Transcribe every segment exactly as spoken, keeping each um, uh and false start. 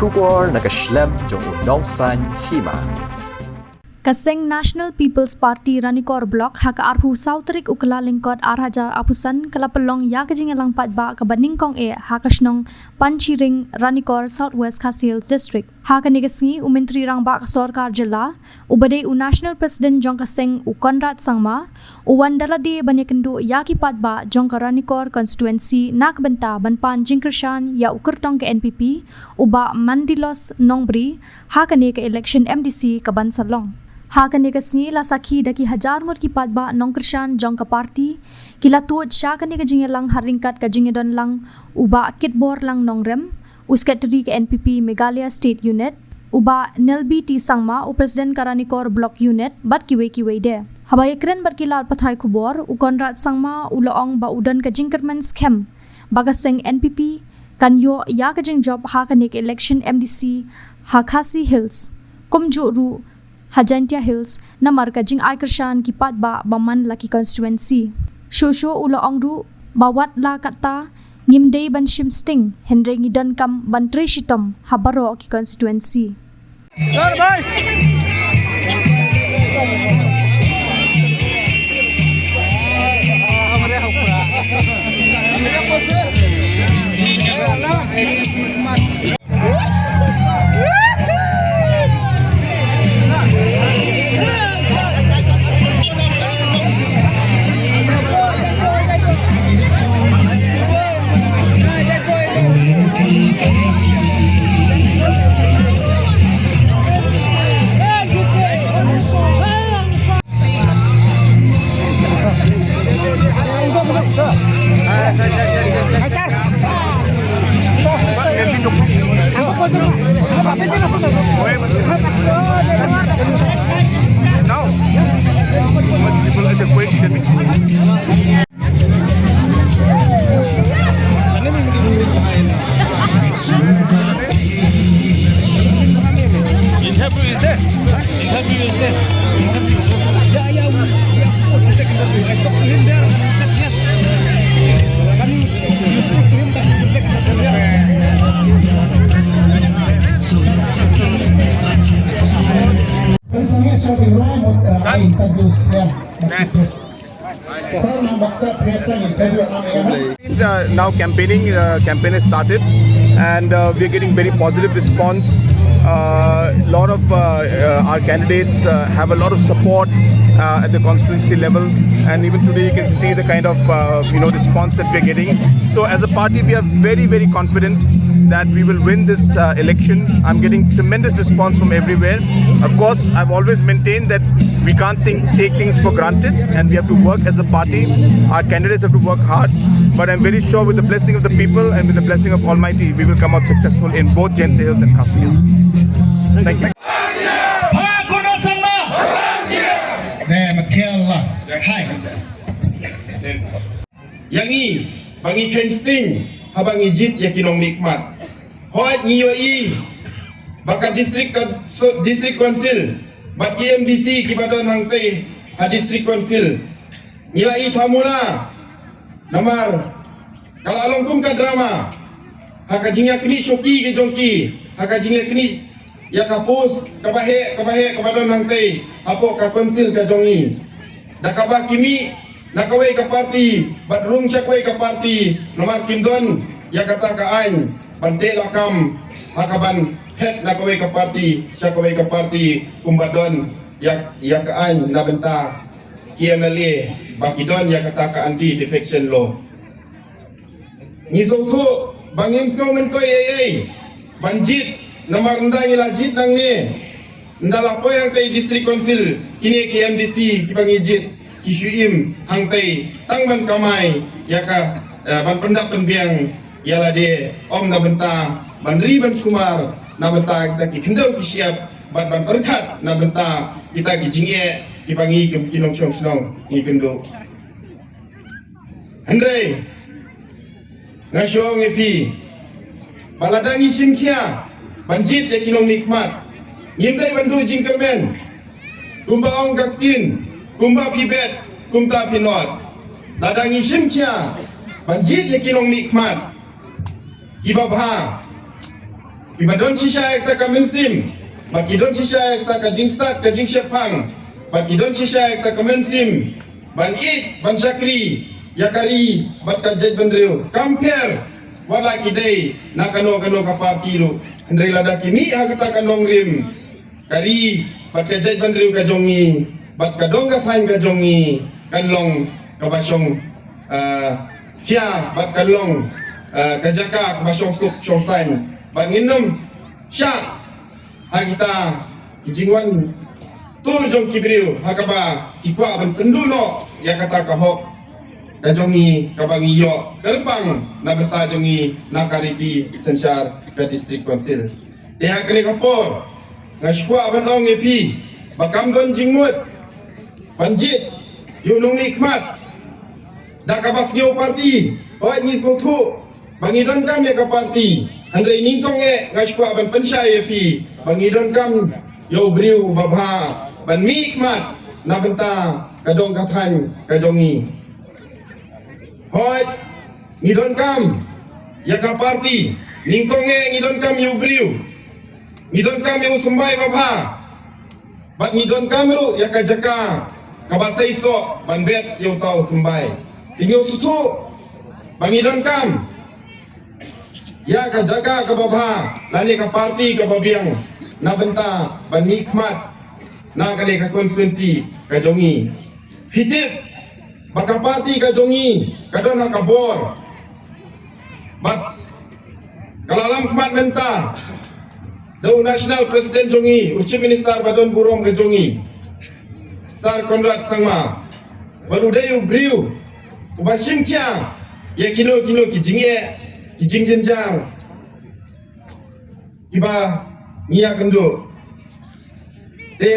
Khubor na ka shlem jong u Nongsaiñ Hima. Ka seng National People's Party Ranikor Block ha ka arphew saw tarik u Kyllalyngkot ar hajar arphew san ka la pynlong ïa ka jingïalang paidbah kaba nyngkong eh ha ka shnong Panchiring, Ranikor, South West Khasi Hills District. Ha kane ka sngi u Myntri Rangbah ka Sorkar Jylla, uba dei u National President jong ka seng u Conrad Sangma, u wan da lade ban ïakynduh ïa ki paidbah jong ka Ranikor Constituency na ka bynta ban pan jingkyrshan ïa u kyrtong ka N P P, u Bah Mandilos Nongbri, ha kane ka election M D C ka ban sa long. Ha kane ka sngi la sakhi da ki hajar ngut ki paidbah nongkyrshan jong ka party, ki la tuid sha kane ka jingïalang ha ryngkat ka jingïadon lang u Bah Kitborlang Nongrem, u Secretary ka N P P Meghalaya State Unit, u Bah Nelby T Sangma, u President ka Ranikor Block Unit, bad kiwei kiwei de. Haba ïakren bad ki lad pathai khubor, u Conrad Sangma u la ong ba u don ka jingkyrmen skhem ba ka seng N P P kan ïoh ïa ka jingjop ha kane ka election M D C ha Khasi Hills, kumjuh ruh ha Jaintia Hills, namar ka jingai kyrshan ki paidbah ba man la ki constituency. Shuh shuh u la ong ruh ba wat la katta ngim dei ban shim sting, hynrei ngi donkam ban trei shitom ha baroh ki constituency. Now, so much people at the point that Interview is there. Interview is there. Interview. Yeah, yeah, we, we are supposed to take interview. I talked to him there and he said yes. Can you, you speak to him that he will take interview? Yeah. Done. Uh, now campaigning, uh, campaign has started, and uh, we are getting very positive response. A lot of uh, uh, our candidates uh, have a lot of support uh, at the constituency level, and even today you can see the kind of uh, you know response that we're getting. So as a party, we are very, very confident that we will win this uh, election. I'm getting tremendous response from everywhere. Of course, I've always maintained that we can't think, take things for granted, and we have to work as a party. Our candidates have to work hard, but I'm very sure with the blessing of the people and with the blessing of Almighty, we will come out successful in both Jaintia Hills and Khasi Hills. Thank you. Ïa ngi ba ngi kheiñ sting haba ngi jied ïa ki nongmihkhmat. Hooid, ngi ïohi ba ka district, ka so, district council bad ki M D C kiba don hangtei ha district council, ngi la i thamula. Namar ka la long kum ka drama ha ka jingïaknieh shuki ka jong ki, ha ka jingïaknieh ïa ka post kaba heh, kaba heh, kaba don hangtei hapoh ka council ka jong ngi. Da kaba ki mih na kawei ka party bad rung sha kawei ka party, namar kim don ïa kata ka aiñ ban teh lakam ha kaban phet na kawei ka party sha kawei ka party, kumba don ïa, ïa ka aiñ na bynta ki M L A ba ki don ïa kata ka anti defection law. Ngi sngewthuh ba ngim sngew myntoi ei ei ban jied, namar ynda ngi la jied nangne, ynda la poi hangtei district council, kine ki M D C kiba ngi jied ki shu im hangtei tang ban kamai ïa ka, eh, ban pyndap pynbiang ïa lade, ym na bynta ban ri ban sumar na bynta kita ki khyndew ki shyiap bad ban pyrkhat na bynta kita ki jingeh kiba ngi ki nongshong shnong ngi kynduh. Hynrei nga shu ong ïa phi ba lada ngi shim khia ban jied ïa ki nongmihkhmat, ngim dei ban duh jingkyrmen. Kumba ong ka ktien, kumba phi bet kumta phi nod. Lada ngi shim khia ban jied ïa ki nongmihkhmat kiba bha, Kiba don shisha ïa kata ka mynsiem, ba ki don shisha ïa kata ka jingstad ka jingshyrkhei, ba ki don shisha ïa kata ka mynsiem ban ïeit ban shakri ïa ka ri bad ka jaitbynriew, kam pher wat la ki dei na kano kano ka parti ruh. Hynrei lada ki mih ha kata ka nongrim, ka ri bad ka jaitbynriew ka jong ngi bad ka dong ka thaiñ ka jong ngi kan long kaba shong, ah, khia bad kan long, ah, ka jaka kaba shong suk shong saiñ. Bad ngin ym shah ha kita ki jingwan tur jong ki briew ha kaba ki kwah ban pynduh noh ïa kata ka hok ka jong ngi kaba ngi ïoh kyrpang na bynta jong ngi na ka riti synshar ka District Council. Te ha kane ka por nga sngewkwah ban ong ïa phi ba kam don jingmut ban jied ïa u nongmihkhmat da kaba sngewparty. Hooid, ngi sngewthuh ba ngi donkam ïa ka party, hynrei nyngkong eh nga sngewkwah ban pynshai ïa phi ba ngi donkam ïa u briew uba bha ban mihkhmat na bynta ka dong ka thaiñ ka jong ngi. Hooid, ngi donkam ïa ka party, nyngkong eh ngi donkam ïa u briew, ngi donkam ïa u symbai ba bha, bad ngi donkam ruh ïa ka jaka kaba seisoh ban bet ïa uta u symbai. Te ngi sngewthuh ba ngi donkam ïa ka jaka kaba bha lane ka party kaba biang na bynta ban mihkhmat na kane ka constituency ka jong ngi. Phi tip ba ka party ka jong ngi ka don ha ka bor bad ka la lam khmat mynta da u National President jong ngi, u Chief Minister ba don burom ka jong ngi, Sir Conrad Sangma, bad u dei u briew uba shim khia ïa kino kino ki jingeh, ki jingjynjar kiba ngi ïakynduh. Te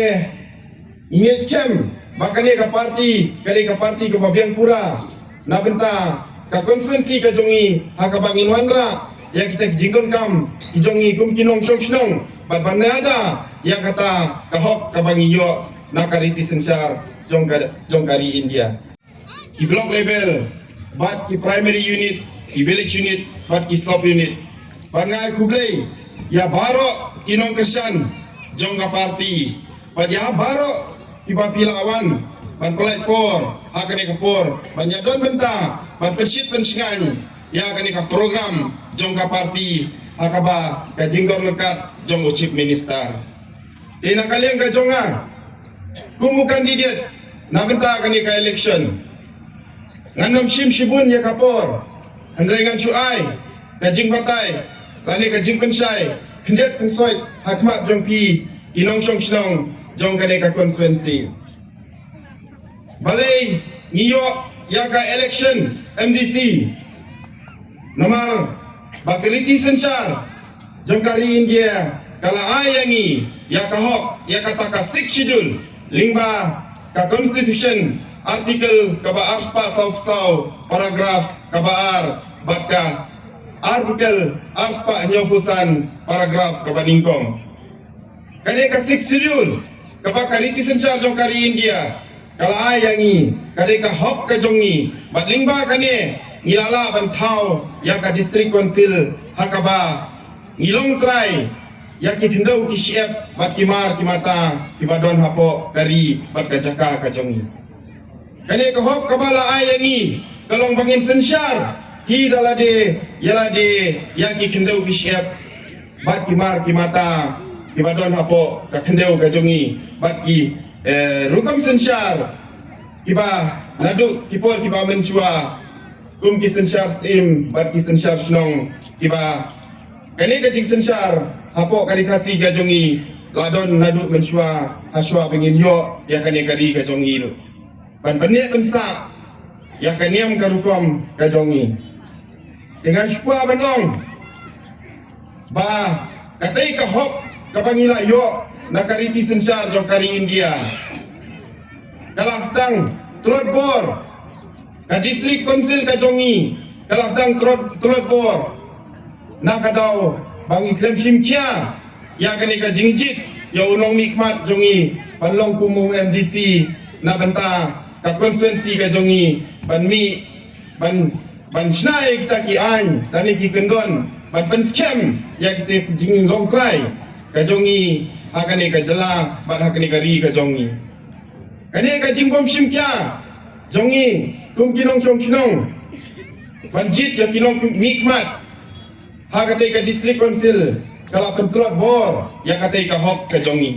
ngi ngeit skhem ba kane ka party ka dei ka party kaba biang pura na bynta ka constituency ka jong ngi ha kaba ngin wanrah ïa kita ki jingdonkam ki jong ngi kum ki nongshong shnong bad ban ïada ïa kata ka hok kaba ngi ïoh na ka riti synshar jong ka, jong ka ri India. Ki block level bad ki primary unit, ki village unit bad ki sub unit. Bad nga ai khublei ïa baroh ki nongkyrshan jong ka party bad ïa baroh kiba phi la wan ban pynlait por ha kane ka por ban ïadon bynta ban pynshit pynshngaiñ ïa kane ka program jong ka party ha kaba ka jingdon ryngkat jong u Chief Minister. Te na ka liang ka jong nga kum u candidate na bynta kane ka election, ngan nym shim shibun ïa ka por, hynrei ngan shu ai ka jingbatai lane ka jingpynshai khyndiat khynsoit ha khmat jong phi ki nongshong shnong jong kane ka constituency. Balei ngi ïoh ïa ka election M D C? Namar ba ka riti synshar jong ka ri India ka la ai ïa ngi ïa ka hok ïa kata ka Sixth Schedule lyngba ka Constitution, Article kaba arspah sawphew saw, paragraph kaba ar, bad ka Article arspah hynñiewphew san, paragraph kaba nyngkong. Kane ka Sixth Schedule kaba ka riti synshar jong ka ri India ka la ai ïa ngi, ka dei ka hok ka jong ngi bad lyngba kane ngi la lah ban thaw ïa ka District Council ha kaba ngi long trai ïa ki khyndew ki shyiap bad ki mar ki mata kiba don hapoh ka ri bad ka jaka ka jong ngi. Kane ka hok kaba la ai ïa ngi ka long ba ngin synshar hi da lade ïa lade ïa ki khyndew ki shyiap bad ki mar ki mata kiba don hapoh ka khyndew ka jong ngi bad ki, eh, rukom synshar kiba naduh ki por kiba mynshuwa kum ki synshar syiem bad ki synshar shnong kiba kane ka jingsynshar hapoh ka ri Khasi ka jong ngi la don naduh mynshuwa ha shuwa ba ngin ïoh ïa kane ka ri ka jong ngi ruh. Ban pyneh pynsah ïa ka niam ka rukom ka jong ngi. Te nga sngewkwah ban ong ba katei ka hok kaba ngi la ïoh na ka riti synshar jong ka ri India ka la sdang tlot bor, ka District Council ka jong ngi ka la sdang tlot, tlot bor. Na ka daw ba ngi khlem shim khia ïa kane ka jingjied ïa u nongmihkhmat jong ngi ban long kum u M D C na bynta ka constituency ka jong ngi ban mih ban ban shna ïa kita ki aiñ lane ki kyndon ban pynskhem ïa kita ki jinglong trai ka jong ngi ha kane ka jylla bad ha kane ka ri ka jong ngi. Kane ka jingbym shim khia jong ngi kum ki nongshong shnong ban jied ïa ki nongmihkhmat ha katei ka District Council ka la pyntlot bor ïa katei ka hok ka jong ngi.